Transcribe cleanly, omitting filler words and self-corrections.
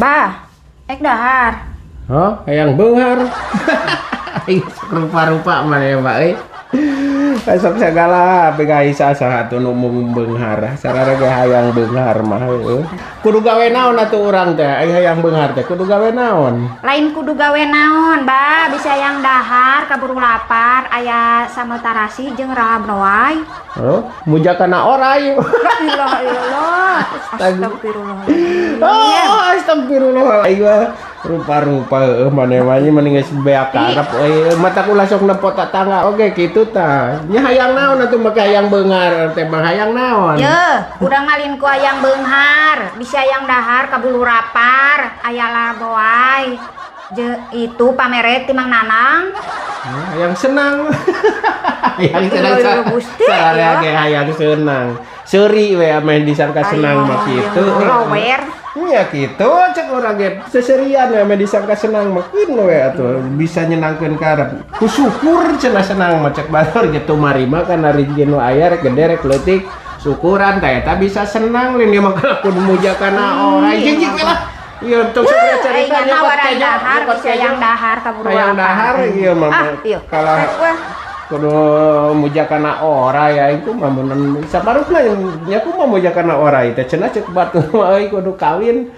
Bah, ek dahar. Oh, hayang beunghar. Aing sok rupa-rupa mana ya, Mbak euy. Sok segala pegai saha atuh nu beunghar. Sarare ge hayang beunghar mah heueuh. Kudu gawe naon atuh urang teh? Ai hayang beunghar teh kudu gawe naon? Lain kudu gawe naon, Bah, bisa hayang dahar kaburu lapar, aya sambal tarasi jeung lalab wae. Oh, muja kana oray. La ilaha illallah. Astagfirullahaladzim. Oh, astagfirullah. Aing mah rupa-rupa heueuh, maneh mah mending geus beak karep euy. Mata kula sok nempo tatangga oge kitu tah. Nya hayang naon atuh make hayang beunghar teh, Bang, hayang naon? Ye, urang mah lain ku hayang beunghar, bisa hayang dahar kaburu lapar, aya lalab wae. Je itu pamere ti Mang Nanang. Hayang senang. Hayang senang. Aduh, aduh, Gusti, Sararea ya. Ge hayang senang. Seuri we ame disangka senang mah kitu. Rower. Nya kitu cek urang ge seserian we ame disangka senang mah keun we atuh bisa nyenangkeun karep. Ku syukur cenah senang mah cek batur ge tumari mah kana rezeki nu aya, rek gede rek leutik syukuran tah eta bisa senang. Lain mah kalau kudu muja kana orang jijik we lah. Iya, tong sok cerita. Aing nawaran dahar, bisa hayang dahar kaburu Hayang lapar. Dahar ieu mah. Ah, iya. Kalah Rek weh. Kudu muja kana ora ya itu mah mun sabarupna nya kumaha muja kana ora teh cenah cek batur mah euy kudu kawin.